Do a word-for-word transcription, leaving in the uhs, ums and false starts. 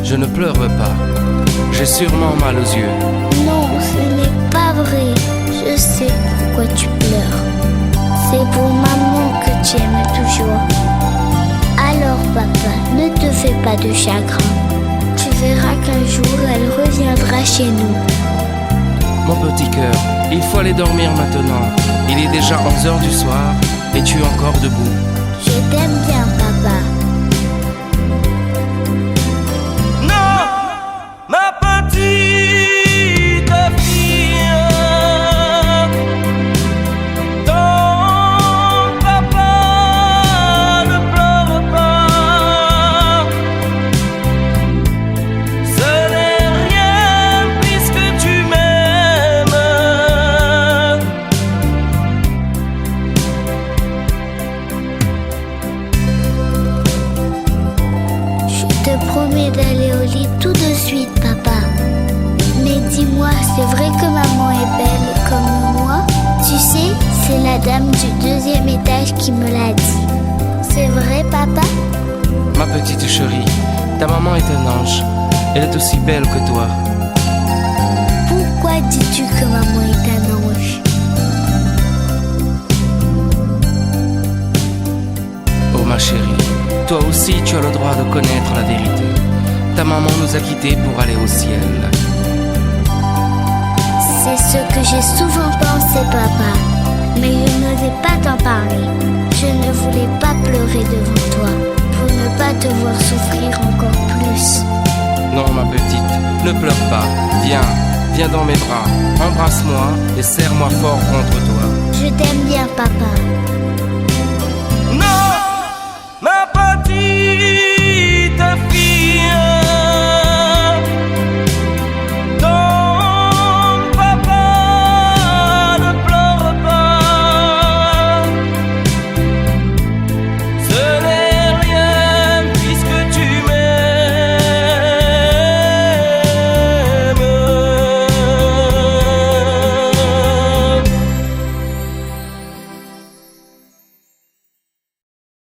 Je ne pleure pas. J'ai sûrement mal aux yeux. Non, ce n'est pas vrai. Je sais pourquoi tu pleures. C'est pour maman que tu aimes toujours. Alors, papa, ne te fais pas de chagrin. Tu verras qu'un jour, elle reviendra chez nous. Mon petit cœur, il faut aller dormir maintenant. Il est déjà onze heures du soir et tu es encore debout. Je t'aime bien, papa. Non, ma petite fille, ton papa ne pleure pas. Ce n'est rien puisque tu m'aimes. Je te promets d'aller au lit tout de suite, papa. Mais dis-moi, c'est vrai que maman est belle comme moi ? Tu sais, c'est la dame du deuxième étage qui me l'a dit. C'est vrai, papa ? Ma petite chérie, ta maman est un ange. Elle est aussi belle que toi. Pourquoi dis-tu que maman est un ange ? Oh ma chérie, toi aussi tu as le droit de connaître la vérité. Ta maman nous a quittés pour aller au ciel. C'est ce que j'ai souvent pensé, papa. Mais je n'osais pas t'en parler. Je ne voulais pas pleurer devant toi, pour ne pas te voir souffrir encore plus. Non, ma petite, ne pleure pas. Viens, viens dans mes bras, embrasse-moi et serre-moi fort contre toi. Je t'aime bien, papa.